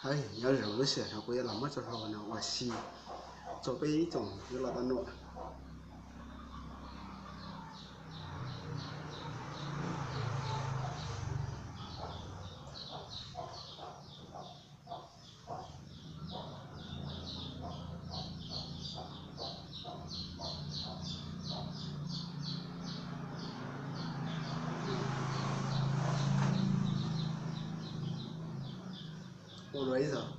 Nyob zoo, lub sij hawm no kuv yuav los muab txoj hlua no ua si rau peb ib tsoom yuav los tau nuam. Ua dua ib zaug.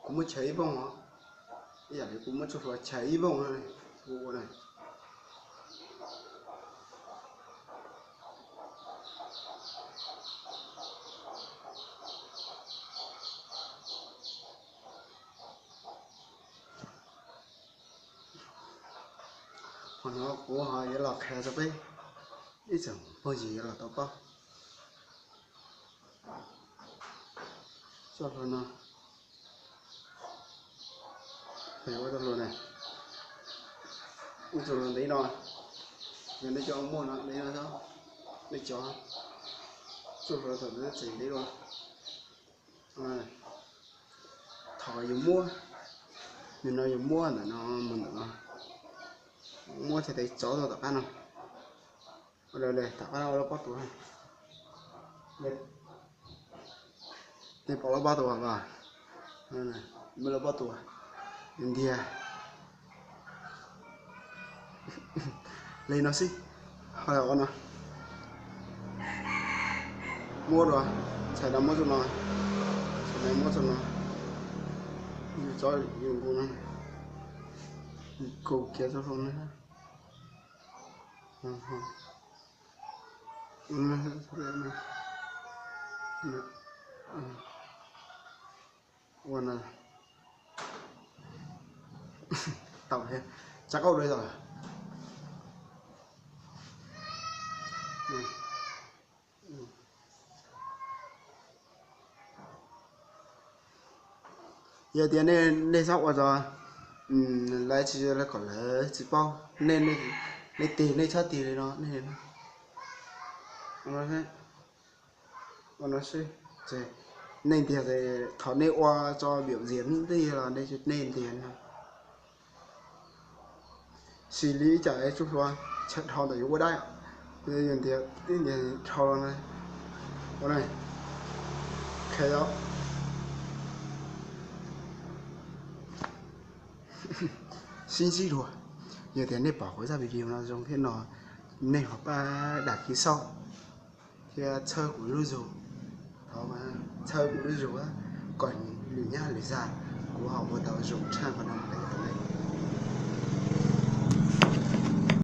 Kuv muab chaws ib vooj os, ib yam li kuv muab txoj hlua chaws ib vooj no, kuv ua na. Qhov no kuv ho yuav los qhia rau peb ib tsoom phooj ywg yuav los tau paub txoj hlua no. Ua txoj hlua na, ua txoj hlua ntev no, yog nej cov muaj no ntev no xwb, nej cov txoj hlua thaum txeem ntev no. Thaum yus muab, nim no yus muab ntawm no mus ntawm no, muab txhais tes tsov rau tom qab no. Tom qab no ua lub pob tuas. Nej pom lub pob tuas los? Muaj lub pob tuas ntiag li no xwb. Ho ua no, muab dua, txhais no muab txoj no, txhais no muab txoj no, yus txov yus nkaus no, nkaus kiag txoj hlua no. Ua no tau thiab, tsa kauj dua tau. Yog tias nej txhob ua tso, lawv tsis, lawv kom lawv tsis paub. Nej, nej tig, nej txhob tig li no, nej ua no xwb. Nej ntiag, thaum nej ua tso npiam zias twb yog los nej ntiag no. Xws li ib tsam txoj hlua tshawm dhau ntawm yus ua dab, yus ntiag tib ntiag dhau los na. Ua na, qhia os. Sib ntsib dua, yog tias nej pom kuv zaj video no zoo thiab no, nej ho pab đăng ký sau thiab txhawb kuv lub zug, txhawb kuv lub zug kom lwm hnub lwm zaus kuv ho ua tau zoo tshaj qhov no rau nej.